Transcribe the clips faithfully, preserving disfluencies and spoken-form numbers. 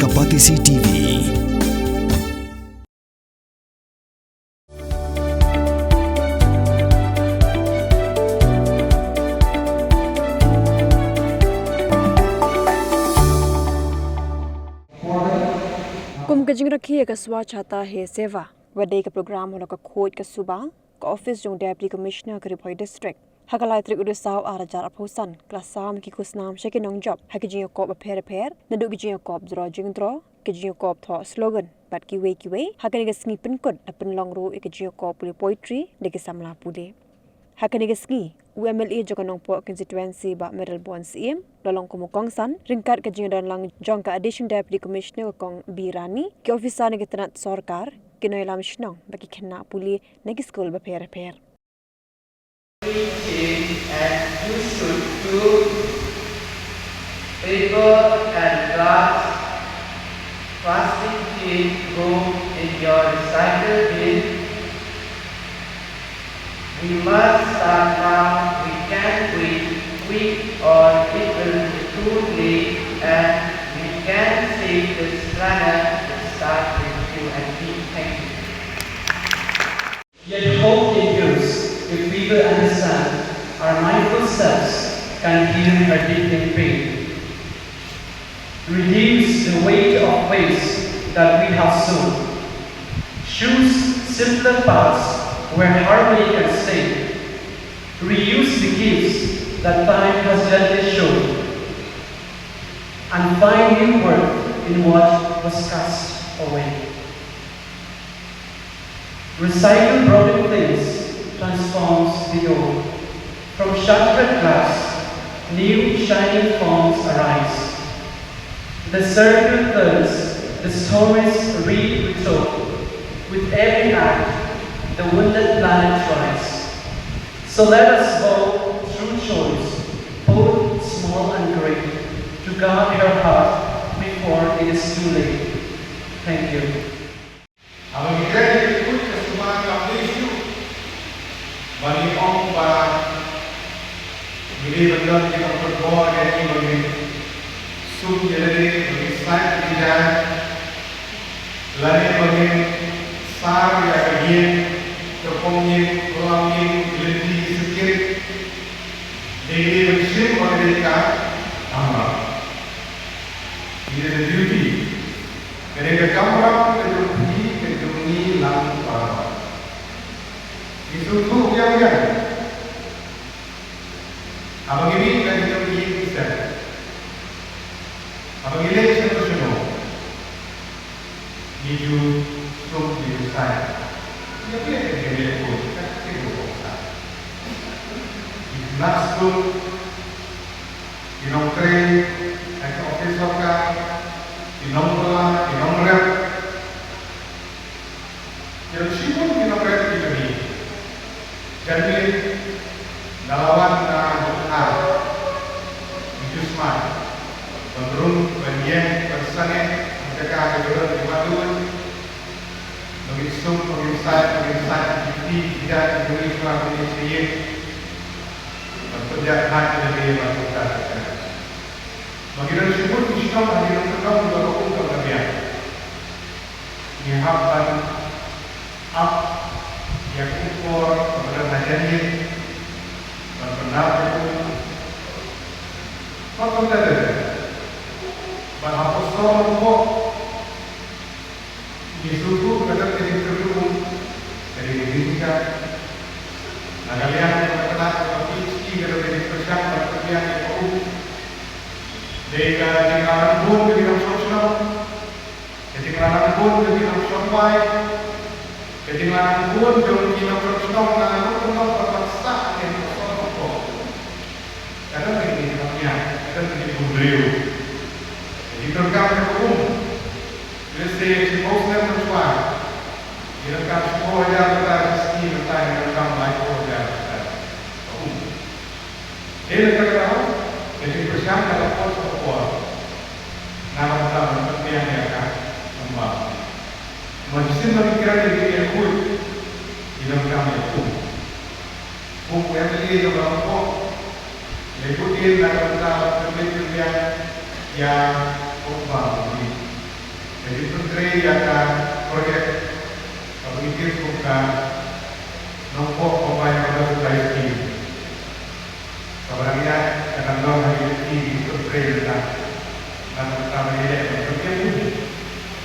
Ka Batesi T V. Kum ka jingrakhe ïa ka Swachhata Hi Seva, wat dei ka program halor ka khuid ka suba, ka office jong Deputy Commissioner ka Ri Bhoi District. Ha ka lai tarik u Risaw ar hajar arphew san, ka la sam ki khusnam sha ki nongjop ha ki jingïakop bapher bapher, naduh ki jingïakop jrong jingtro, ki jingïakop thoh slogan, bad kiwei kiwei. Ha kane ka sngi pynkut, la pynlong ruh ïa ki jingïakop pule poetry da ki samla pule. Ha kane ka sngi, u M L A jong ka Nongpoh constituency Bah Mayralborn Syiem, la long kum u kongsan, ryngkat ka jingdon lang jong ka Additional Deputy Commissioner ka Kong B Rani, ki officer na ki tnat sorkar, ki nongïalam shnong, bad ki khynnah pule na ki skul bapher bapher. Clean and you should do paper and glass plastic tin go in your recycle bin. We must start now. We can't wait week or it will be too late, and we can save this planet. It starts with you and me. Thank you. Yet hope endures if we will understand our mindful steps can heal her deepening pain. Reduce the weight of waste that we have sown. Choose simpler paths where harmony can stay. Reuse the gifts that time has gently shown. And find new worth in what was cast away. Recycle broken things, transforms the old. From shattered glass, new shining forms arise. The circle turns, the stories read retold. With every act, the wounded planet rise. So let us vow true choice, both small and great, to guard her heart before it is too late. Thank you. Haba ngi kren ïa ka khuid ka suba kam dei shuh ba ngi ong ba ngi dei ban don ïa ka pynbor ïa ngi ba ngin sum ïa lade, ba ngin sait ïa ki jaiñ, lane ba ngin sar ïa ka ïing, ka pongïing, ka lawïing, ki lynti, ki syrkit. Ngi dei ban shim ba ka dei ka kamram. Ngi dei ka duty. Ka dei ka kamram ka jong phi, ka jong ngi lang baroh. Ngi sngewthuh biang biang. Haba ngi mih na ka jong ngi ki sep, haba ngi leit shano shano, ngi ju sum, ngi ju sait. Ngi ju leh, ngi leh bun, ka dei ka bun. Ngi ju nat skul, ki nongtrei ha ki ophis sorkar, ki nongbylla, ki nongrep. Ki don shibun ki nongrep ki kmie. Janmiet, da la wan na Bukhar, ngi ju smat ban rung, ban ïeng, ban sangeh ha jaka kiba don ki maduid. Ba ngin sum, ba ngin sait, ba ngin sait ïa ki kti ki jait ki jong ngi shuwa ban ïeng sha ïing. Ban pyndiah thait ïa lade, ban kumta kumta. Ba ngi don shibun ki shnong ha ki nongkyndong kiba ka um kam ka biang. Ngi hap ban ap ïa ka um por kaba don ha janmiet ban pyndap ïa ka um. Bad kumta ter ter. Bad ha ka por sor lyngngoh, ngi sngewthuh ka don ka jingkyrduh um, ka dei ka jingjia. Na ka liang kaba kynat kaba PhD ka don ka jingpyrshang ban pynbiang ïa ka um. Dei ka jingïalang bun ka jingïalang shnong shnong. Ka jingïalang bun ka jingïalang shnong wai. Ka jingïalang bun jong ki nongshong shnong na nongkyndong ba ban sah ïa ka shnong ko. Ka don ka jingïalang, ka don ka jingbun briew. Ka jingdonkam ka um. Lehse shiphew snem mynshuwa, ngi donkam shiphew hajar bynta, shi sngi mynta ngi donkam laiphew hajar bynta ka um. Dei na kata ka daw, ka jingpyrshang ka la por sha ka por. Nga la mynta ban pynbiang ïa ka, kumba. Namar shisien ba ngi kren ïa ka khuid, ngi donkam ïa ka um. Kum u M L A jong ka Nongpoh, ngi kut ïa ka mynta ban pynbiang ïa ka um ba ngi. Ïa ka project kaba ngi tip kum ka Nongpoh Combined Order Society, kaba dang ïaid ka dang don ha ïa ki ki trei na ka, na ka, ka ba ïaleh bad ka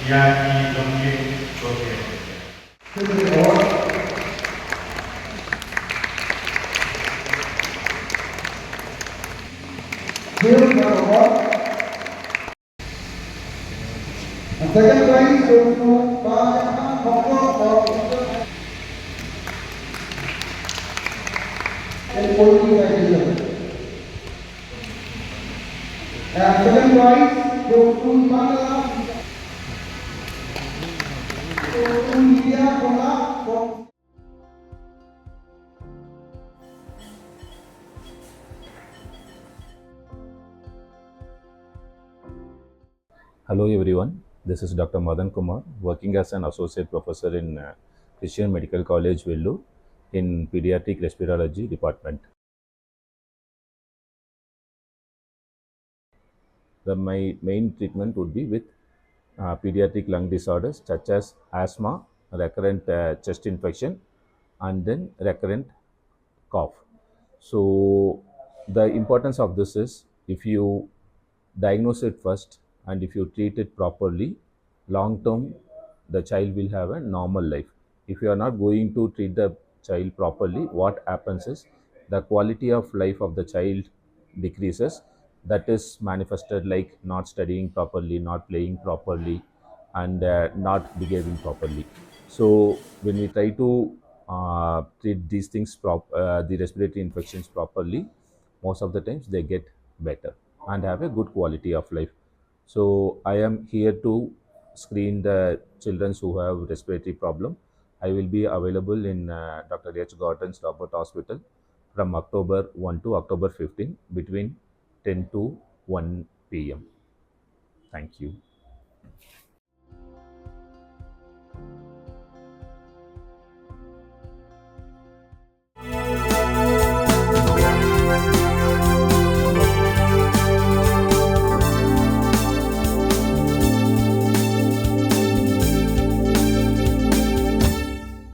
ïa ki nongïing. And second prize goes to Pajapang Bokor for Eastern and Poultry Division. And second prize goes to Pangala, goes to India Kola from Hello everyone, this is Doctor Madan Kumar, working as an associate professor in uh, Christian Medical College, Vellore, in pediatric respirology department. The my main treatment would be with uh, pediatric lung disorders such as asthma, recurrent uh, chest infection, and then recurrent cough. So the importance of this is, if you diagnose it first and if you treat it properly, long term the child will have a normal life. If you are not going to treat the child properly, what happens is the quality of life of the child decreases. That is manifested like not studying properly, not playing properly, and uh, not behaving properly. So when we try to uh, treat these things, prop- uh, the respiratory infections properly, most of the times they get better and have a good quality of life. So I am here to screen the children who have respiratory problem. I will be available in uh, Doctor H Gordon's Robert Hospital from October one to October fifteen between ten to one p m. Thank you.